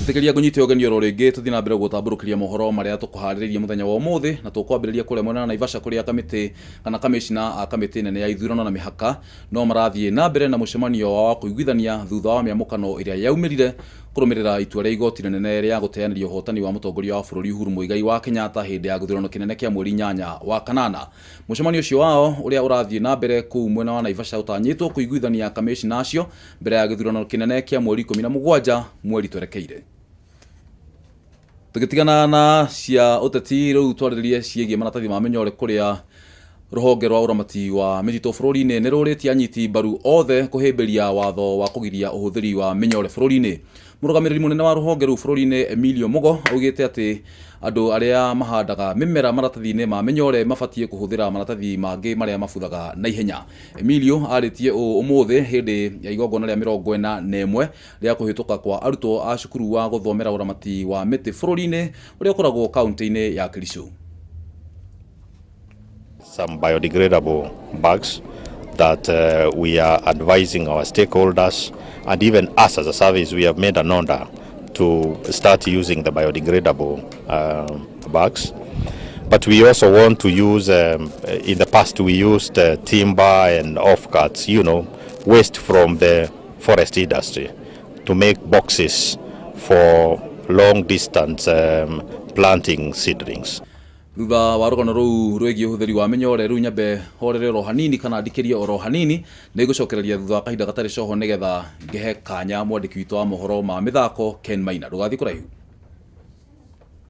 Ĩtĩkĩria ngũnyite ũgeni oro rĩngĩ tũthiĩ na mbere gũtambũrũkĩria mohoro marĩa tũkũharĩrĩirie mũthenya wa ũmũthĩ, na tũkwambĩrĩria kũrĩa mwena wa Naivasha kũrĩa kamĩtĩ kana kamĩcina a kamĩtĩ nene ya ithurano na mĩhaka no marathiĩ na mbere na mũcemanio wao wa kũiguithania thutha wa mĩamũkano ĩrĩa yaumĩrire kũrũmĩrĩra itua rĩa igoti rĩnene rĩa gũteanĩria ũhotani wa mũtongoria wa bũrũri Uhuru Muigai wa Kenyatta hĩndĩ ya gĩthurano kĩnene kĩa mweri 8 wa kanana. Mũcemanio ũcio wao ũrĩa ũrathiĩ na mbere kũu mwena wa Naivasha ũtanyĩtwo kũiguithania kamĩcina acio mbere ya gĩthurano kĩnene kĩa mweri 17 mweri twerekeire. Tũgĩtigana na cia ũteti rĩu twarĩrĩrie ciĩgiĩ maratathi ma mĩnyore kũrĩa rũhonge rwa ũramati wa mĩtitũ bũrũri-inĩ nĩ rũrĩtie anyiti mbaru othe kũhĩmbĩria watho wa kũgiria ũhũthĩri wa mĩnyore bũrũri-inĩ. Mũrũgamĩrĩri mũnene wa rũhonge rũu bũrũri-inĩ Emilio Mugo augĩte atĩ andũ arĩa mahandaga mĩmera maratathi-inĩ ma mĩnyore mabatiĩ kũhũthĩra maratathi mangĩ marĩa mabuthaga na ihenya. Emilio arĩtie ũũ ũmũthĩ hĩndĩ ya igongona rĩa 41 rĩa kũhĩtũka kwa arutwo a cukuru wa gũthomera ũramati wa mĩtĩ bũrũri-inĩ ũrĩa ũkoragwo kaunti-inĩ ya Kericho. Some biodegradable bags that we are advising our stakeholders and even us as a service, we have made an order to start using the biodegradable bags. But we also want to use, in the past we used timber and offcuts, waste from the forest industry to make boxes for long distance planting seedlings. Thutha wa rũgano rũu rwĩgiĩ ũhũthĩri wa mĩnyore, rĩu nyambe horere oro hanini kana ndikĩrie oro hanini, nĩ ngũcokereria thutha wa kahinda gatarĩ coho nĩgetha ngĩhe kanya mwandĩki witũ wa mohoro ma mĩthako Ken Maina. Ndũgathiĩ kũraihu.